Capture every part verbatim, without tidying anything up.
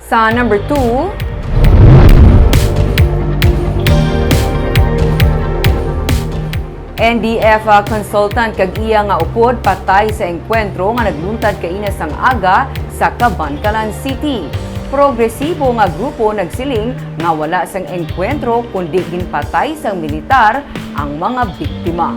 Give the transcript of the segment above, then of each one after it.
Sa number two, N D F, ah, consultant kag iya nga upod patay sa engkwentro nga nagluntad kaina sang aga sa Kabankalan City. Progresibo nga grupo nagsiling nga wala sang engkwentro kundi ginpatay sang militar ang mga biktima.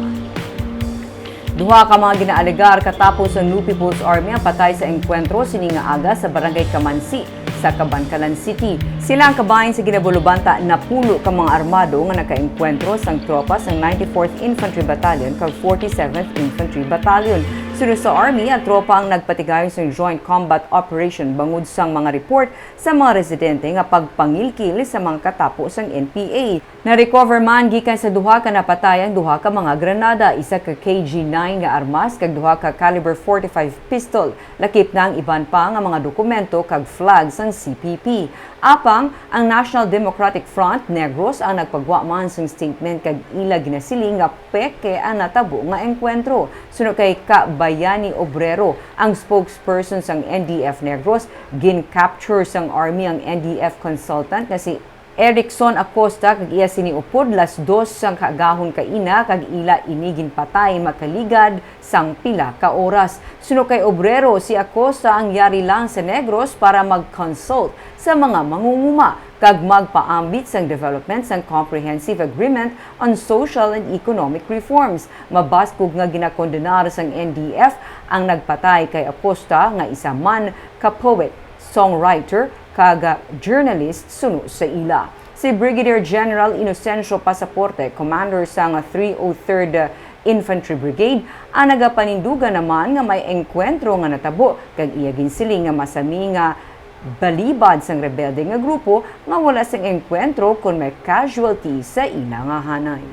Duha ka mga ginaalegar katapo sang New People's Army ang patay sa engkwentro sini nga aga sa Barangay Kamansi sa Kabankalan City. Sila ang kabahin sa ginabulo banta napulo ka mga armado nga nakaengkwentro sang tropa sang ninety-fourth Infantry Battalion kag forty-seventh Infantry Battalion. Suno sa Army, ang tropa ang nagpatigayon sang joint combat operation bangod sang mga report sa mga residente nga pagpangilkil sa mga katapo sang N P A. Na-recover man gikan sa duha ka napatay ang duha ka mga granada, isa ka K G nine nga armas kag duha ka caliber forty-five pistol. Lakip na ang iban pa nga mga dokumento kag flag sang C P P. Apang ang National Democratic Front Negros ang nagpagwa man sang statement kag ila ginasiling nga peke ang natabo nga engkwentro. Suno kay Kabayani Obrero, ang spokesperson sang N D F Negros, gin-capture sang Army ang N D F consultant nga si Erickson Acosta kag iya sini upod las dos sang kaagahon kaina kag ila ini ginpatay makaligad sang pila ka oras. Suno kay Obrero, si Acosta ang yari lang sa Negros para mag-consult sa mga mangunguma kag magpaambit sang development sang Comprehensive Agreement on Social and Economic Reforms. Mabaskog nga ginakondenar sang N D F ang nagpatay kay Acosta nga isa man ka poet, songwriter, kag journalist suno sa ila. Si Brigadier General Inocencio Pasaporte, commander sang three oh third Infantry Brigade, ang nagapanindugan naman nga may engkwentro nga natabo kag iya ginsiling nga masami nga balibad sang rebelde nga grupo nga wala sing engkwentro kon may casualty sa ila nga hanay.